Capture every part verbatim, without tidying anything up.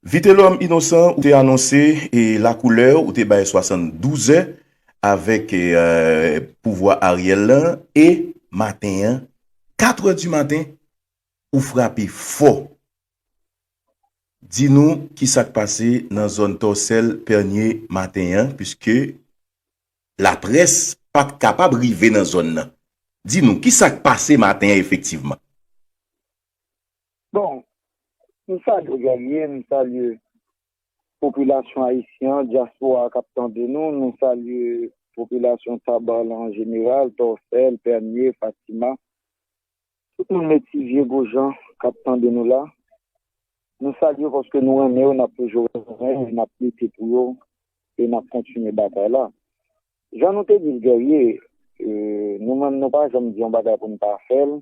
Vitelhomme Innocent, ou te anonse e lakoulè, ou te bay swasanndouz è avèk e, pouvwa Ariel lan, e maten an, kat è di maten, ou frape fò. Di nou ki sa k pase nan zòn Tòsèl, Pènye maten an, piske laprès pa t kapab rive nan zòn nan. Di nou ki sa k pase maten an efektivman. Bon, m salye Guerrier, m salye popilasyon ayisyen an, dyaspora k ap tande nou, nou salye popilasyon Taba la an jeneral, Tòsèl, Pènye, Fatima, tout moun Metivye, Gojan k ap tande nou la. Nou salye yo paske nou renmen yo, n ap toujou renmen yo, n ap lite pou yo e n ap kontinye batay la. Jan nou te di l Guerrier, e, nou menm nou pa janm di yon bagay pou n pa fè l.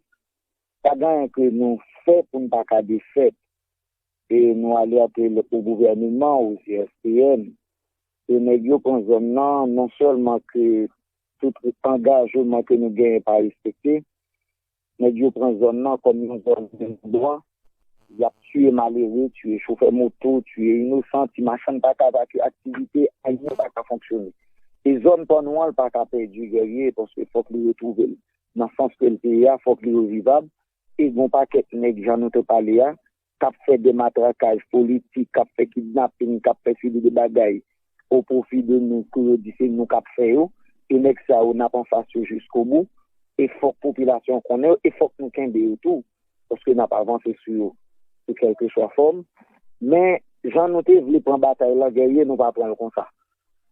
Pa gen anyen ke nou fè pou n pa ka defèt. E nou ale antre l o gouvèneman, o C S P N. E nèg yo pran zòn nan, non sèlman ke tout angajman ke nou genyen pa respekte, nèg yo pran zòn nan kòm yon zòn de non dwa. Y ap tiye malere, tiye chofè moto, tiye inosan, ti machann pa ka pa ke aktivite anyen pa ka fonksyone. E zòn pa nou an, l pa ka pèdi Guerrier, paske fòk li retwouve l nan sans ke l te ye a, fòk li revivab. E gen yon pakèt nèg, jan nou te pale a, k ap fè de matrakaj politik, k ap fè kidnaping, k ap fè seri de bagay o pwofi de nou, ke yo di se nou k ap fè yo. E nèg sa yo, n ap anfas yo jiskobou. E fòk popilasyon an konnen yo, e fòk nou kenbe yo tou, paske n ap avanse sou yo sou kèlkeswa fòm. Men, jan nou te vle pran batay la, Guerrier, nou pa pran l konsa.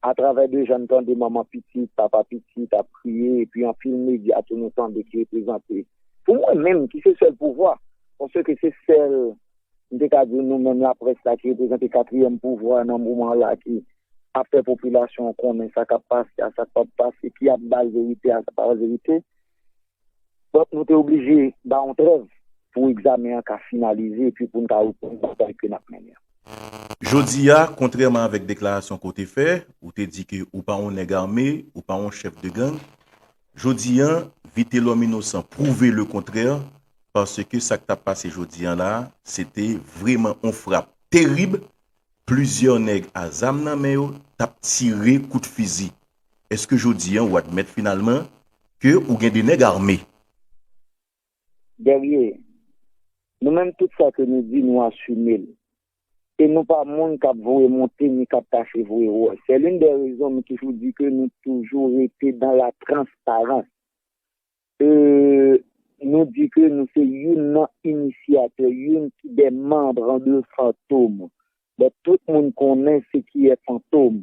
Atravè de jan n tande manman pitit, papa pitit ap kriye, epi anpil medya tou nou tande ki reprezante, pou mwen menm, ki se sèl pouvwa, paske se sèl, m te ka di nou menm laprès la ki reprezante katriyèm pouvwa nan moman la ki ap fè popilasyon an konnen sa k ap pase a, sa k p ap pase, ki ap ba l verite a, sa k pa ba l verite. Donk, nou te oblije ba yon trèv pou egzamen an ka finalize epi pou n ka reprann batay ke n ap mennen an. Jodi a, kontrèman avèk deklarasyon ke w te fè, ou te di ke ou pa yon nèg ame, ou pa yon chèf de gang. Jodi a, Vitelhomme Innocent pwouve lekontrè, paske sa k t ap pase jodi a la, se te vrèman yon frap terib. Plizyè nèg a zam nan men yo t ap tire kout fizi. Èske jodi a ou admèt finalman ke ou gen de nèg ame? Guerrier, nou menm tout sa ke nou di, nou asime l. E nou pa moun k ap voye monte ni k ap tache voye wòch. C'est l'une des raisons nou toujou di ke nou toujou rete dans la transparence. E nou di ke nou se youn nan inisyatè, youn ki des membres de Fantom. Donk tout moun konnen se kiyès Fantom.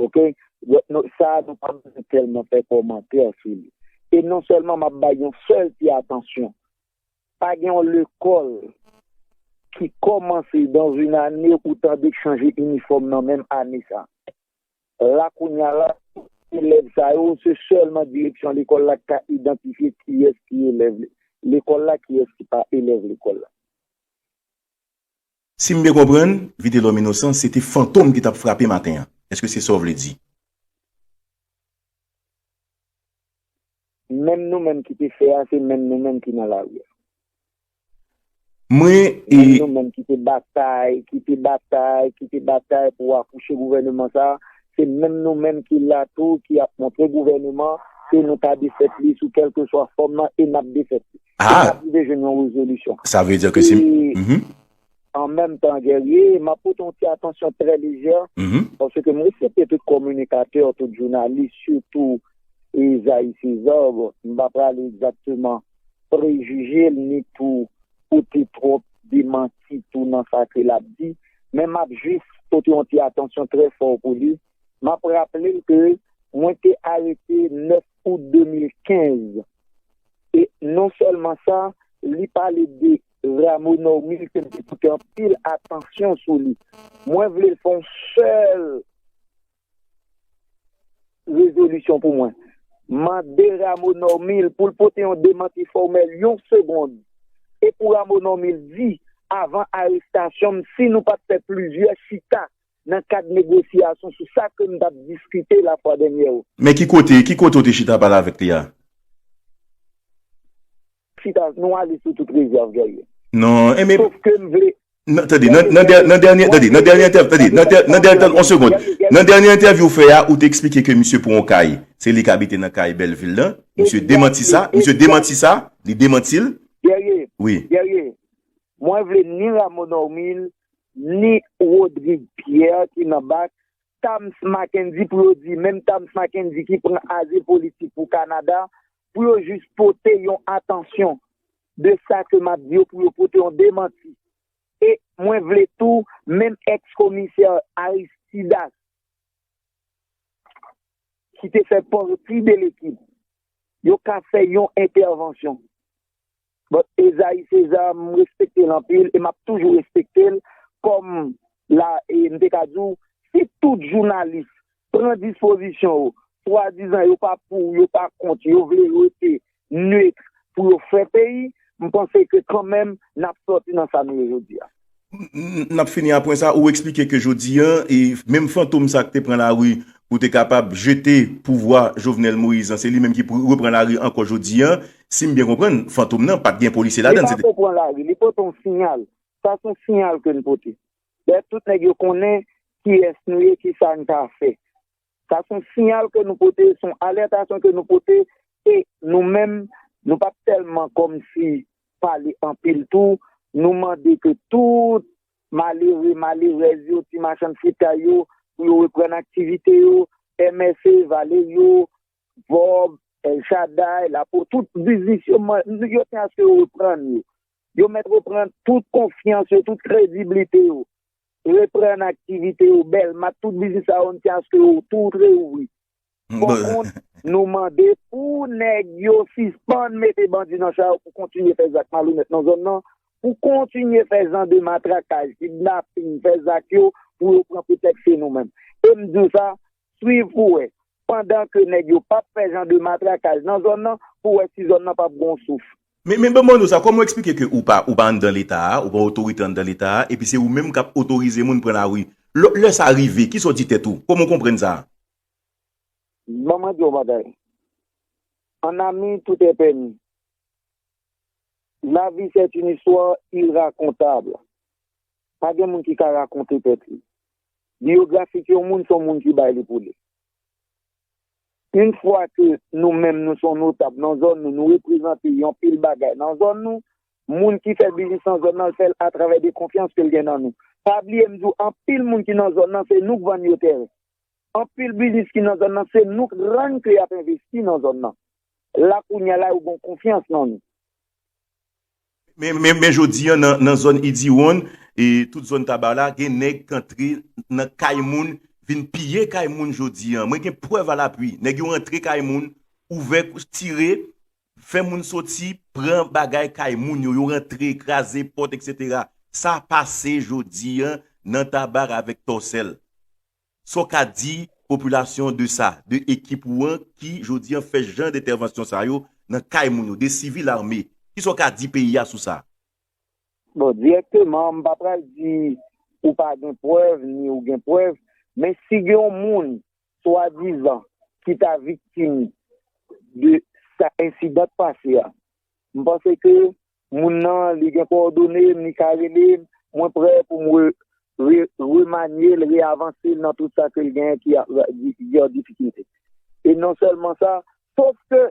Oke? Donk nou, sa a nou pa bezwen tèlman fè kòmantè sou li. E non sèlman m ap bay yon sèl ti atansyon, pa gen yon lekòl ki kòmanse dans une année ou tande k chanje inifòm nan menm ane sa. La kounye a la, elèv sa yo, se sèlman direksyon lekòl la k ka idantifye kiyès ki elèv lekòl la, kiyès ki pa elèv lekòl la. Si m byen konprann, Vitelhomme Innocent, se te Fantom ki t ap frape maten an. Èske se sa w vle di? Menm nou menm ki te fè a, se menm nou menm ki nan lari a. Mwen e. Menm nou menm ki te batay, ki te batay, ki te batay pou akouche gouvèneman sa a, se menm nou menm ki la tou, ki ap montre gouvèneman ke nou ka defèt li sou kèlkeswa fòm nan e n ap defèt li. E n ap rive jwenn yon rezolisyon. Sa vle di ke si. An menm tan, Guerrier, m ap pote yon ti atansyon trè lejè, paske m respekte tout kominikatè, tout jounalis, sitou Isaïe César. Bon, m pa prale egzakteman prejije l, ni pou pote twòp demanti tou nan sa ke l ap di, men m ap jis pote yon ti atansyon trè fò pou li. M ap raple l ke mwen te arete nèf out de mil kenz. E non sèlman sa, li pale de Rameau Normil ke m te pote anpil atansyon sou li. Mwen vle l fè yon sèl rezolisyon pou mwen. Mande Rameau Normil pou l pote yon demanti fòmèl yon segonn. E pou Rameau Normil di, avan arestasyon m, si nou pa t fè plizyè chita nan kad negosyasyon sou sa ke m t ap diskite lafwa dènyè yo. Men ki kote, ki kote w te chita pale avèk li a? Chita, nou ale sou tout rezèv, Guerrier. Non, e men. Sof ke m vle. Nan, tande, nan, nan, dè- nan dènye, tande, nan dènye entèv, tande, nan, dè- nan dènye entèv, yon segond. Nan dènye entèvyou w fè a, ou te eksplike ke misye pran yon kay. Se li k abite nan kay Bèlvil lan. Misye demanti sa. Misye demanti sa. Li demanti l. Guerrier, Wi. Guerrier, mwen vle ni Rameau Normil, ni Rodrigue Pierre ki nan bak, Tams Mackendy pou yo di, menm Tams Mackendy ki pran azil politik pou Kanada, pou yo jis pote yon atansyon de sa ke m ap di yo, pou yo pote yon demanti. E mwen vle tou, menm ex-komisè Aristidas, ki te fè pati de lekip, yo ka fè yon entèvansyon. But Esaïe César, m respekte l anpil e m ap toujou respekte l kòm la, e m te ka di w, si tout jounalis pran dispozisyon yo, swadizan yo pa pou, yo pa kont, yo vle rete net pou yo fè peyi, m panse ke kanmenm n ap sòti nan sa nou ye jodi a. N ap fini a pwen sa, ou eksplike ke jodi an, e menm fantom sa k te pran lari pou te kapab jete pouvwa Jovenel Moïse an, se li menm ki pou repran lari ankò jodi an. Si m byen konprann, fantom nan pa t gen polisye ladan l. Li pa t pran lari, li pote yon siyal. Sa se yon siyal ke n pote. Dayè tout nèg yo konnen kiyès nou ye, kisa n ka fè. Sa se yon siyal ke nou pote, se yon alètasyon ke nou pote, e nou menm, nou p ap tèlman kòmsi pale anpil tou, nou mande ke tout malere, malerèz yo, ti machann fritay yo, pou yo reprann aktivite yo, M S A, Valerio, Vòb, El Shaddai, Lapo, tout biznis yo, yo tyen aske yo reprann yo. Yo mèt reprann tout konfyans yo, tout krediblite yo. Reprann aktivite yo, Bèlma, tout biznis sa yo, n tyen aske yo tout reouvri. Bon, nou mande pou nèg yo sispann mete bandi nan cha yo pou kontinye fè zak malonèt nan zòn nan, pou kontinye fè jan de matrakaj, kidnaping, fè zak yo, pou yo pran pretèks se nou menm. E m di w sa, swiv pou wè. Pandan ke nèg yo p ap fè jan de matrakaj nan zòn nan, pou wè si zòn nan p ap gon souf. Men, men ban m mande w sa, kòman w eksplike ke ou pa, ou pa anndan Leta a, ou pa otorite anndan Leta a, epi se ou menm k ap otorize moun pran lari? Lè, lè sa rive, kisa w di tèt ou? Kòman w konprann sa? Ban mwen di w yon bagay. En ami, tout est permis. La vie, c'est une histoire irracontable. Pa gen moun ki ka rakonte tèt li. Biyografi yon moun, se yon moun ki bay li pou li. Yon fwa ke nou menm, nou se yon notab nan zòn nou, nou reprezante yon pil bagay nan zòn nou, moun ki fè biznis nan zòn nan, l fè l atravè de konfyans ke l gen nan nou. Pa bliye, m di w, anpil moun ki nan zòn nan, se nou k vann yo tèren. Anpil biznis ki nan zòn nan, se nou k rann ke y ap envesti nan zòn nan. La kounye a la, yo gen konfyans nan nou. Men, men, men jodi an, nan, nan zòn Idiwonn, e tout zòn Taba la, gen nèg k antre nan kay moun, vin piye kay moun jodi an. Mwen gen prèv alapui. Nèg yo rantre kay moun, ouvè, tire, fè moun soti, pran bagay kay moun yo, yo rantre, kraze pòt, etsetera. Sa pase jodi an nan Taba avèk Tòsèl. Sa w ka di popilasyon de sa, de ekip ou an ki jodi an fè jan de entèvansyon sa yo nan kay moun yo, de sivil ame? Kisa w ka di peyi a sou sa? Bon, dirèkteman, m pa pral di ou pa gen prèv, ni ou gen prèv, men si gen yon moun, swadizan, ki ta viktim de sa ensidan k pase a, m panse ke moun nan, li gen kòdone m, li ka rele m, mwen prè pou m re, re, remanye l, reavanse l nan tout sa ke l genyen ki a, di, di an difikilte. E non sèlman sa, sof ke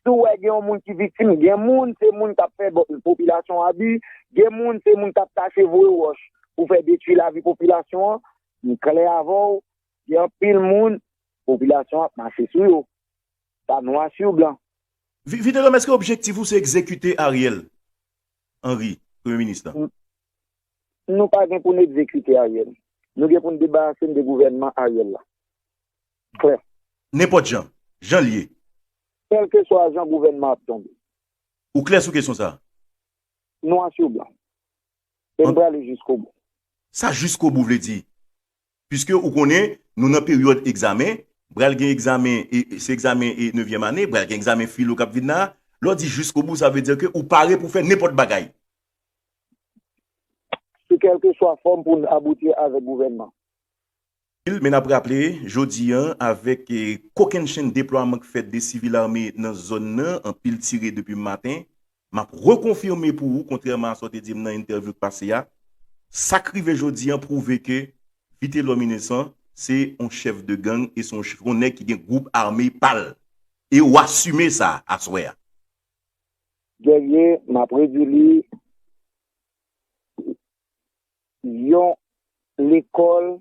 si w wè gen yon moun ki viktim, gen moun se moun k ap fè bo, popilasyon abi, gen moun se moun k ap tache voye wòch pou fè detwi lavi popilasyon an, m klè avè w, gen anpil moun, popilasyon ap mache sou yo. Sa nwa sou blan. Vi-, Vitelhomme, èske objektif ou se egzekite Ariel Henry, premye minis la? N-, nou pa gen pou n egzekite Ariel. Nou gen pou n debarase n de gouvènman Ariel la. Klè. Nenpòt jan. Jan l ye. Kèlkeswa jan gouvènman ap tonbe. Ou klè sou kesyon sa a? Nwa sou blan. E m prale jiskobou. Sa jiskobou vle di? Piske ou konnen, nou nan peryòd egzamen, pral gen egzamen, e, e, se egzamen, e, nevyèm ane, pral gen egzamen filo k ap vin la. Lè w di jiskobou, sa vle di ke ou pare pou fè nenpòt bagay. Sou kèlkeswa fòm pou n abouti avèk gouvènman. Men n ap raple, jodi an, avèk, e, kokennchenn deplwaman k fèt de sivil ame nan zòn nan, anpil tire depi maten, m ap rekonfime pou ou, kontrèman a sa w te di m nan entèvyou k pase a, Sa k rive jodi an pwouve ke Vitelhomme Innocent se yon chèf de gang e se yon ch- yon nèg ki gen gwoup ame pa l. E w asime sa aswè a. Guerrier, m ap redi li, yon lekòl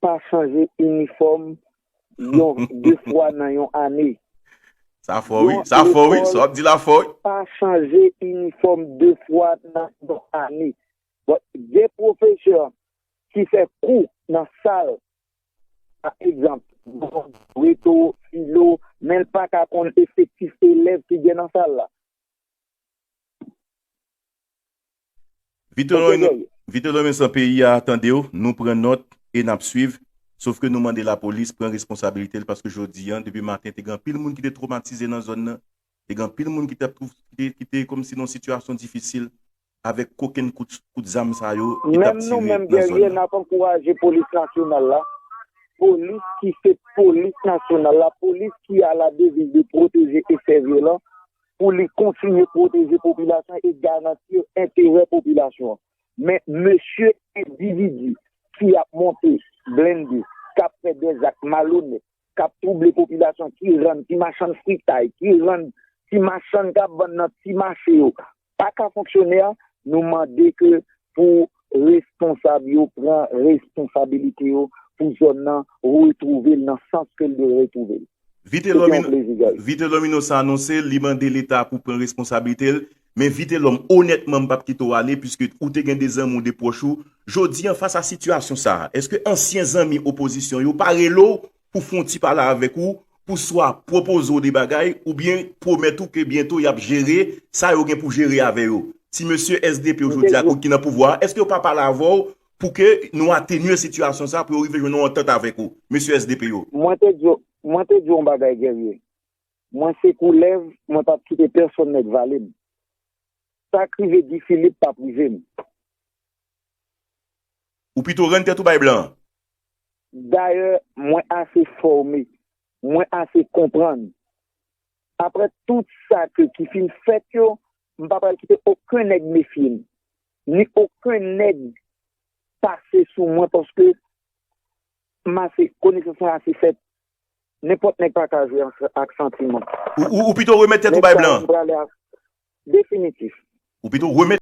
pa chanje inifòm yon de fwa nan yon ane. Sa fò wi, sa fò wi, sa w ap di la fò wi. Pa chanje inifòm de fwa nan yon ane. Bon, gen pwofesè ki fè kou nan sal, pa egzanp, reto, filo, men l pa ka konn efektif elèv ki gen nan sal la. Vitelhomme Innocent, peyi a tande w, nou pran nòt e n ap swiv. Sof ke nou mande lapolis pran responsabilite l paske jodi an, depi maten, te gen anpil moun ki te twomatize nan zòn nan. Te gen anpil moun ki te ap twouv, ki te, ki te kòmsi nan yon sitiyasyon difisil avèk kokenn kout, kout zam sa yo ki t ap tire nan zòn nan. Menm nou menm, Guerrier, n ap ankouraje polis nasyonal la. Polis ki se polis nasyonal la, polis ki a la deviz de pwoteje e sèvi lan, pou li kontinye pwoteje popilasyon e garanti enterè popilasyon an. Men mesye endividi ki ap monte blende, k ap fè dèzak malonèt, k ap twouble popilasyon, ki rann ti machann fritay, ki rann ti machann k ap vann nan ti mache yo, pa ka fonksyone a, nou mande ke pou responsab yo pran responsabilite yo pou zòn nan retwouve l nan sans ke l dwe retwouve l. Vitelhomme Innocent anonse li mande Leta pou pran responsabilite l, men Vitelhomme, onètman, m p ap kite w ale, piske ou te gen de zanmi w, de pwòch ou. Jodi an, fas a sitiyasyon sa a, èske ansyen zanmi opozisyon yo pa rele w pou fè yon ti pale avèk ou, pou swa pwopoze w de bagay, oubyen pwomèt ou ke byento y ap jere sa yo gen pou jere avè yo? Ti mesye S D P yo jodi a ki nan pouvwa a, èske yo pa pale avè w pou ke nou atenye sitiyasyon sa a, pou yo rive jwenn yon antant avèk ou, mesye S D P yo? Mwen te di w, mwen te di w yon bagay, Guerrier. Mwen se koulèv, mwen p ap kite pèsonn nèk vale m. Sa k rive Guy Philippe p ap rive m. Ou pito rann tèt ou bay blan an? Dayè, mwen ase fòme, mwen ase konprann. Apre tout sa ke ki fin fèt yo, m pa pral kite okenn nèg mefye m, ni okenn nèg pase sou mwen, paske m ase, konesans mwen ase fèt. Nenpòt nèg pa ka jwe ak santiman. Ou, ou, ou pito remèt tèt ou bay blan an? Definitif. Ou pito remèt